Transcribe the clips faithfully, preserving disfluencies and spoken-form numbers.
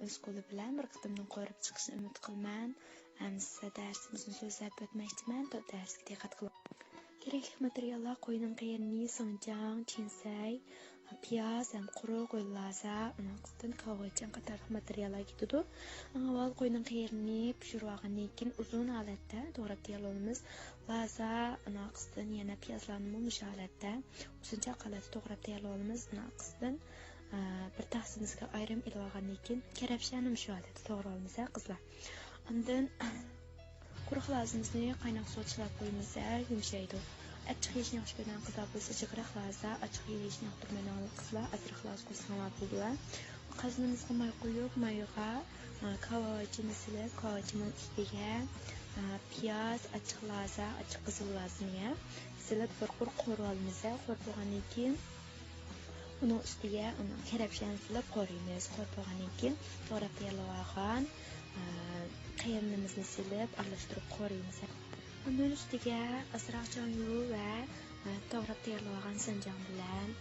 ئۆز قولى بىلەن بىر قېتىمدىن قورۇپ چىقىشنى ئۈمىد قىلىمەن. ئەمىسە دەرسىمىزنى سۆزلەپ ئۆتمەكچىمەن، دەرسكە دىققەت قىلىڭ. كېرەكلىك ماتېرىياللار: قوينىڭ قېرىنى، سىڭجاڭ، چىنسەي، پىياز ھەم قۇرۇق ھۆل لازا، ئۇنىڭ ئۈستىدىن كاۋاۋىچىن قاتارلىق ماتېرىياللار كېتىدۇ. ئەڭ ئاۋۋال قوينىڭ قېرىنى پىشۇرۇۋالغاندىن كېيىن ئۇزۇن ھالەتتە توغراپ تەييارلىۋالىمىز. لازا، ئۇنىڭ ئۈستىدىن يەنە پىيازلارنىمۇ مۇشۇ ھالەتتە ئۇزۇنچاق ھالەتتە توغراپ تەييارلىۋالىمىز. ئۇنىڭ ئۈستىدىن، ئە، بىر تەخسىمىزگە ئايرىم ئېلىۋالغاندىن كېيىن كەرەپشەننى مۇشۇ ھالەتتە توغراپ ئالىمىز، ھە، قىزلار. ئاندىن قۇرۇق لازىمىزنى قايناق سۇغا چىلاپ قويىمىز، ھە، يۇمشايدۇ. ئەچچىق يېيىشنى ياخشى كۆرىدىغان قىزلار بولسا جىقراق لازا، ئاچچىق يېيىشنى ياقتۇرمايدىغان قىزلار ئازراق لازا قوشساڭلار بولىدۇ. قازىنىمىزغا ماي قۇيۇپ، مايغا، ئە، كاۋاۋىچىنى سېلىپ، كاۋاۋىچىنىڭ ئۈستىگە، ئە، پىياز، ئاچچىق لازا، ئاچچىق قىزىل لازىنى سېلىپ بىر قۇر قورۇۋالىمىز. قورۇپ بولغاندىن كېيىن ئۇنىڭ ئۈستىگە ئۇنىڭ كەرەپشەننى سېلىپ قورۇيمىز. قورۇپ بولغاندىن كېيىن توغراپ تەييارلىۋالغان، ئە، قېرىنىمىزنى سېلىپ ئارىلاشتۇرۇپ قورۇيمىز. ئۇنىڭ ئۈستىگە ئازراق چاڭيۇ ۋە، ئە، توغراپ تەييارلىۋالغان سىنجاڭ بىلەن،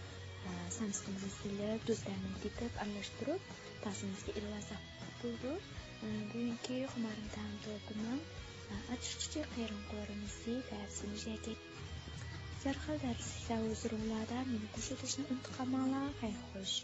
ئە، سامسىقىمىزنى سېلىپ، دۇز تەمىنى تېتىپ ئارىلاشتۇرۇپ تازىمىزغا ئېلىۋالساق بولىدۇ. ئە، بۈگۈنكى خۇمارىم تائام تورتىمنىڭ، ئە، ئاچچىق چۈچۈك قېرىن قورۇمىسى تەييارلىنىش يەكۈن. ھەر خىل دەرسلىكلەر ھۇزۇرۇڭلاردا، مېنى قوشۇلۇشنى ئۇنتۇپ قالماڭلار. خەير خوش.